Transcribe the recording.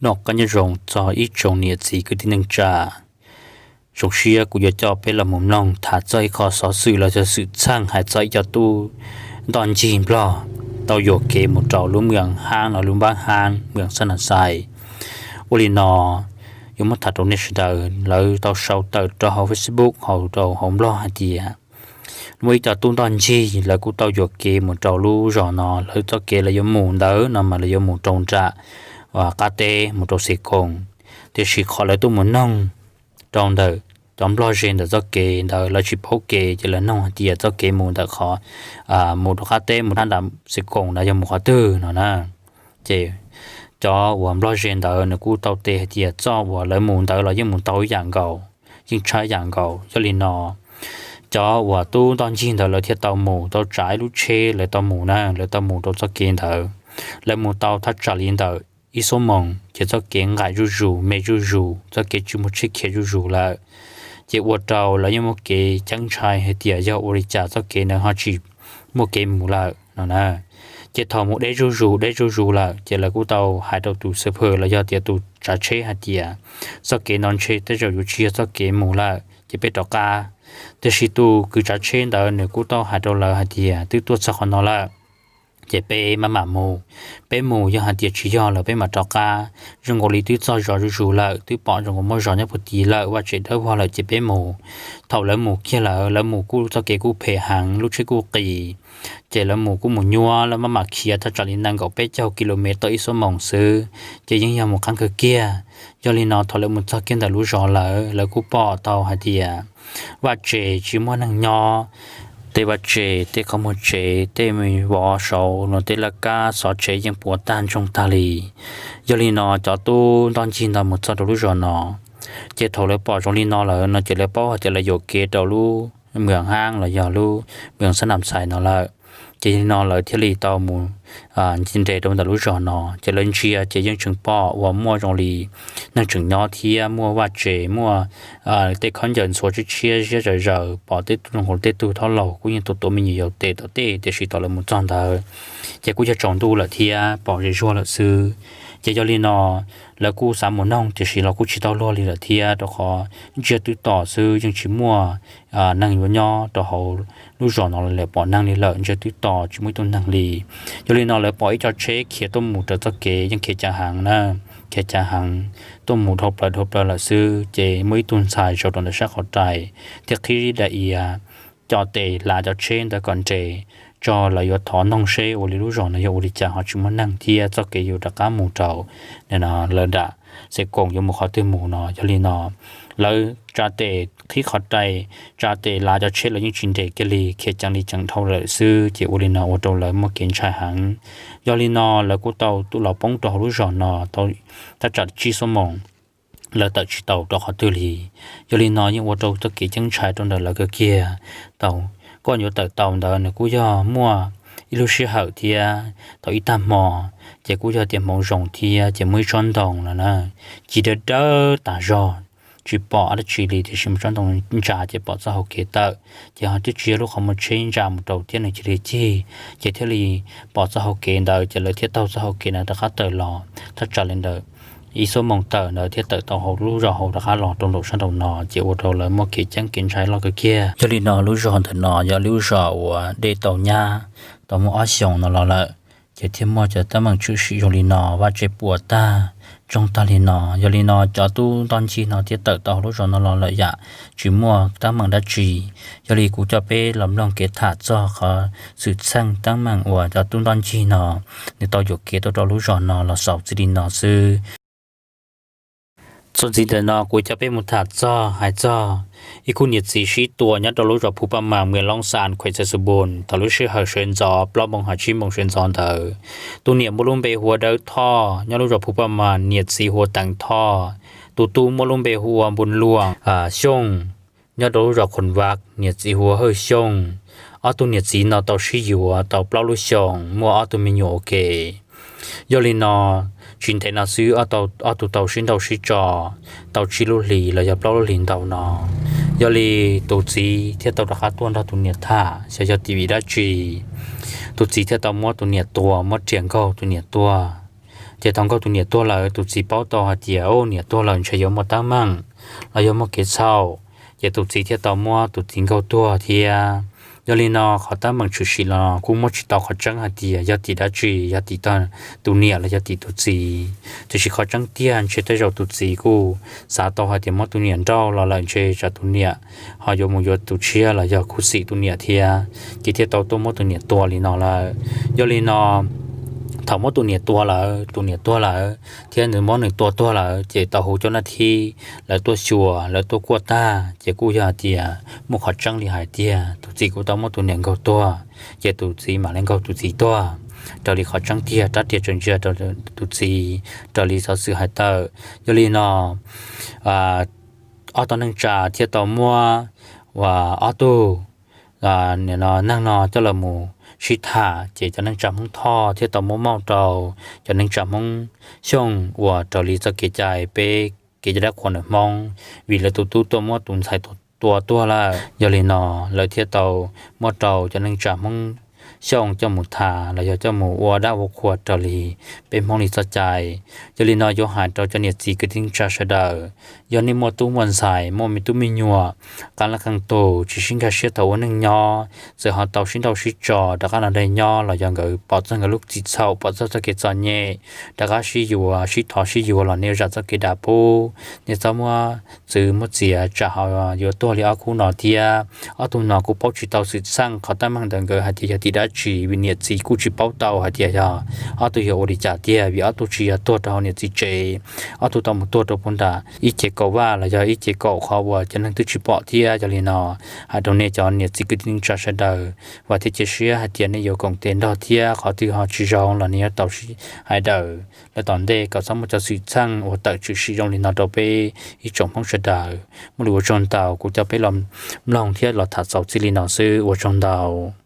Noj qab nyob zoo txog ib tsoom niam txiv kwv tij neej tsa. Zoo siab kuv yuav coj peb los mus mloog tham txog ib qho xov xwm los yog xwm txheej hais txog ib co tub ntoj ncig Nplog tau yuam kev mus rau lub mweej hab no, lub npab hab mweej Xab Nas Xais. Ua li no yuav muab tham rau nej sawv daws, lawv tau sau tawm rau hauv Facebook hauv rau hauv Nplog hais tias muaj ib co tub ntoj ncig lawv kuj tau yuam kev mus rau lub zos no, lawv txoj kev lawv yuav mus ntawd no mas lawv yuav mus rau nram qab teb mus rau Xes Koos. Tiam sis qhov lawv tuaj mus noog rau ntawm cov Nplog ze ntawm txoj kev ntawd lawv tsis paub kev, ces lawv noog hais tias txoj kev mus ntawm qhov mus rau qab teb mus rau nram Xes Koos no yog mus qhov twg no na. Ces cov uas Nplog ze ntawd nws kuj tau teb hais tias txoj uas lawv mus ntawd los yeej mus tau ib yam nkaus, yeej tshaib yam nkaus. Yog li no cov uas tub ntoj ncig ntawd lawv thiaj tau mus, tau tsav ib lub tsheb lawv tau mus na, lawv tau mus rau txoj kev ntawd. Lawv mus tau thaj tsam li ntawm ib xuab moos ces txoj kev nqaim zuj zus, me zuj zus, txoj kev tsis muaj tsheb khiav zuj zus lawm. Ces ua rau lawv yeej muaj kev ceeb ntshai hais tias yog ua li cas txoj kev ntawd ho tsis muaj kev mus lawm no na. Ces thaum mus deb zuj zus, deb zuj zus lawm ces lawv kuj tau hais rau tus xab phwm los yog tias tus tsav tsheb hais tias txoj kev no ntshe tej zaum yuav tsis yog txoj kev mus lawm, ces peb rov qab. Tiam sis tus kws tsav tsheb ntawd nws kuj tau hais rau lawv hais tias twb tuaj txog qhov no lawm, ces peb maj mam mus. Peb mus, yog hais tias tsis yog lawm peb mam rov qab. Zoo nkaus li twb txog zos zuj zus lawm, twb pom zoo nkaus muaj zos nyob puag tid lawm, vaj tsev dawb vog lawm ces peb mus. Thaum lawv mus kiag lawm, lawv mus kuj txoj kev kuj phem heev, lub tsheb kuj qis. Ces lawv mus kuj mus nyuaj, lawv maj mam khiav thaj tsam li nees nkaum peb caug ki lo mev tau ib xuab moos xwb, ces yeej yog mus qab kawg kiag. Yog li no thaum lawv mus txog kiag ntawm lub zos lawm, lawv kuj pom tau hais tias vaj tsev tsis muaj neeg nyob. Tej vaj tsev, tej qhov muag tsev, tej me vov saud no, tej laj kab xov tsev yeej puas tag ntsoog tag li. Yog li no cov tub ntoj ncig ntawd mus txog rau lub zos no, ces thaum lawv pom zoo li no lawm no ces lawv paub hais tias lawv yuam kev rau lub mweej hab los yog lub mweej Xab Nas Xais no lawm. Ces yog li no lawv thiaj li tau mus nres rau ntawm lub zos no, ces lawv ntsia ces yeej tseem pom uas muaj zoo li neeg tseem nyob thiab muaj vaj tsev, muaj tej khaub ncaws ntxhua tshiab tshiab ziab zawm zaws, pom tej tug zoo nkaus tej tug thob laus kuj yeej tuav tuav me nyuam yaus tes tom tej, tiam sis thaum lawv mus txog ntawd ces kuj yog tsaus ntuj lawm thiab pom ze zuag lawm xwb. Ces yog li no lawv kuj xav mus noog tiam sis los kuj tsis tau luag li lawm thiab, rau qhov ntsiag twb to xwb, yeej tsis muaj neeg yuav nyob rau hauv lub zos no lawm, pom neeg li lawm, ntsiag twb to tsis muaj ib tug neeg li. Yog li no lawv pom ib co tsheb khiav tuaj mus raws txoj kev yeej khiav ceev heev na, khiav ceev heev, tuaj mus dhau plaws dhau plaws lawm xwb. Ces muaj ib tug ntxhais zaum rau ntawm sab qhov rai thiab qhib daim iav co tes lav cov tsheb ntawd kom nres tso, lawv yuav thov noog seb ua li lub zos no yog ua li cas ho tsis muaj neeg thiab txoj kev yuav rov qab mus rau lawv nram Xes Koos yuav mus qhov twg mus no. Yog li no lawv tsa tes qhib qhov rai, tsa tes lav cov tsheb los yeej tsis nres kiag li, khiav ceev li ceev dhau lawm xwb. Ces ua li no ua rau lawv muaj kev ntshai heev. Yog li no lawv kuj tau tuaj los poob rau hauv lub zos no tau thaj tsam tsib xuab moos, lawv tawm tsis tau rau qhov twg li. Yog li no yeej ua rau txoj kev ceeb ntshai rau ntawm lawv kawg kiag. Thaum koj yuav tawm tau ntawd nws kuj yog muaj ib lub sij hawm thiab thaum ib tag hmo, ces kuj yog tias hmoov zoo thiab ces muaj ib tsob ntoo no na, ci dawb dawb tas zog, tsis pom dab tsi li, tiam sis muaj tsob ntoo ntsa ces pom txoj hau kev tawm, ces ho twb tsis yog lub qhov muag tsheb ntsa mus rau thiab nws cia li cig, ces thiaj li pom txoj hau kev ntawd, ces lawv thiaj taug txoj hau kev ntawd rov qab tawm los thaj tsam li ntawm ib xuab moos tawm ntawd thiaj tawm tau hauv lub zos hauv rov qab los rau nraum sab nraum no, ces ua rau lawv muaj kev ceeb kev ntshai loj kawg kiag. Yog li no lub zos ntawm no yog lub zos uas dej tau nyab tau muaj ob xyoos no los lawm, ces thiaj muaj cov teeb meem tshwm sim zoo li no, vaj tsev puas tag ntsoog tag li no. Yog li no cov tub ntoj ncig no thiaj tawm tau hauv lub zos no los lawm yam tsis muaj teeb meem dab tsi. Yog li kuv coj peb los mloog kev tham txog qhov xwm txheej teeb meem uas cov tub ntoj ncig no nws tau yuam kev tuaj rau lub zos no los xaus txij li no xwb. Txuas ntxiv ntawm no kuv coj peb mus tham txog hais txog ib khub niam txiv sib tua nyob rau lub zos Phu Paj Mas, mweem Loob Xas, khuem Xais Xus Npus, thaum lub sij hawm sawv ntxov plaub moos hab tsib moos sawv ntxov ntawd. Tus niam muaj lub npe hu ua Dawb Thoj, nyob lub zos Phu Paj Mas, niam txiv hu ua Teev Thoj. Tus tub muaj lub npe hu ua Npus Luam Xyooj, nyob rau lub zos Khoos Vam, niam txiv hu ua Hawj Xyooj. Ob tug niam txiv no tau sib yuav tau plaub lub xyoos, muaj ob tug me nyuam ua ke. Yog li no, tsis ntev no xwb ob tug tau sib nrauj sib tso tau tsib lub hlis los yog plaub lub hlis ntau no. Yog li tus txiv thiaj tau rov qab tuaj nrog tus niam tham xyov yog tim vim dab tsi, tus txiv thiaj tau muab tus niam tua, muab riam nkaug tus niam tuag. Ces thaum nkaug tus niam tuag lawm, tus txiv paub tau hais tias, o, niam tuag lawm ntshe yuav muaj teeb meem los yog muaj kev txhaum, ces tus txiv thiaj tau muab tus txiv nkaug tuag thiab. Yog li no qhov teeb meem tshwm sim los kuj muab tsis tau qhov tseeb hais tias yog tim dab tsi, yog tim tus niam los yog tim tus txiv. Tiam sis qhov tseeb tiag ntshe tej zaum tus txiv kuj xav tau hais tias muab tus niam nrauj los lawm ntshe tsam tus niam ho yuav mus yuav tus tshiab los yog khuv xim tus niam thiab, ces thiaj tau tuaj muab tus niam tua li no lawm. Yog li no thaum muab tus niam tua lawm, tus niam tuag lawm thiab nws muab nws tua tuag lawm, ces tau hu cov nab thib lawv tuaj xyuas, lawv tuaj kuaj tag, ces kuj yog hais tias muaj qhov tseeb li hais tiag, tus txiv kuj tau muab tus niam nkaug tuag, ces tus txiv mam li nkaug tus txiv tuag. Raws li qhov tseeb tiag rab riam tseem ntsia rau tus txiv raws li xov xwm hais tawm. Yog li no ob tug neej tsa thiaj tau muab uas ob tug neeg no coj los mus sib tham, ces cov neej tsa Hmoob Thoj thiaj tau muab mauj rau cov neej tsa Hmoob Xyooj uas raws li txoj kev cai peb kev cai dab qhuas ntawm Hmoob, vim lawv tus tub tuaj muab tus ntxhais tua tuag lawm. Yog li no lawv thiaj tau muab rau cov neej tsa Hmoob Xyooj coj mus tham los yog coj mus ua dab ua qhua raws li peb Hmoob li txoj cai. Yog li no yuav hais rau cov niam txiv kwv tij neej tsa sawv daws, yog nej muaj tub muaj ntxhais, muaj me tub me nyuam, qee leej qee tus tsis sib nkag siab thaum ua neej nyob, txawm ho tau sib nrauj sib tso rov qab los nrog nyob los yog nkawd pom txog nkawd lub txim txhaum, pom txog txoj kev txom nyem, rov qab sib yuav, sib thov sib yuav los nej zam txoj kev dam pub, nej txhob muab txwv muab txiav tsam ho yuav tuag li ob khub no thiab. Ob tug no kuj paub tsis tau xwm txheej qhov teeb meem ntawm nkawd hais tias yog tim dab tsi, vim niam txiv kuj tsis paub tau hais tias yog ob tug yog ua li cas tiag, vim ob tug tsis yog tuag rau hauv niam txiv tsev, ob tug tau mus tuag rau puag nram ib ce kaum vaj los yog ib ce kaum qhov uas cov neeg twb tsis pom thiab. Yog li no hais rau nej cov niam txiv kwv tij neej tsa sawv daws, vam thiab cia siab hais tias nej yuav koom tes nrog thiab, qhov twg ho tsis zoo los nej yuav tau sib hais daws lawm tom ntej kom txhob muaj cov xwm txheej uas tawm tshwm sim zoo li no rau peb ib tsoom Hmoob sawv daws. Muaj li ua tsaug ntau, kuv coj peb los mloog thiab los tham txaus txij li no xwb, ua tsaug ntau.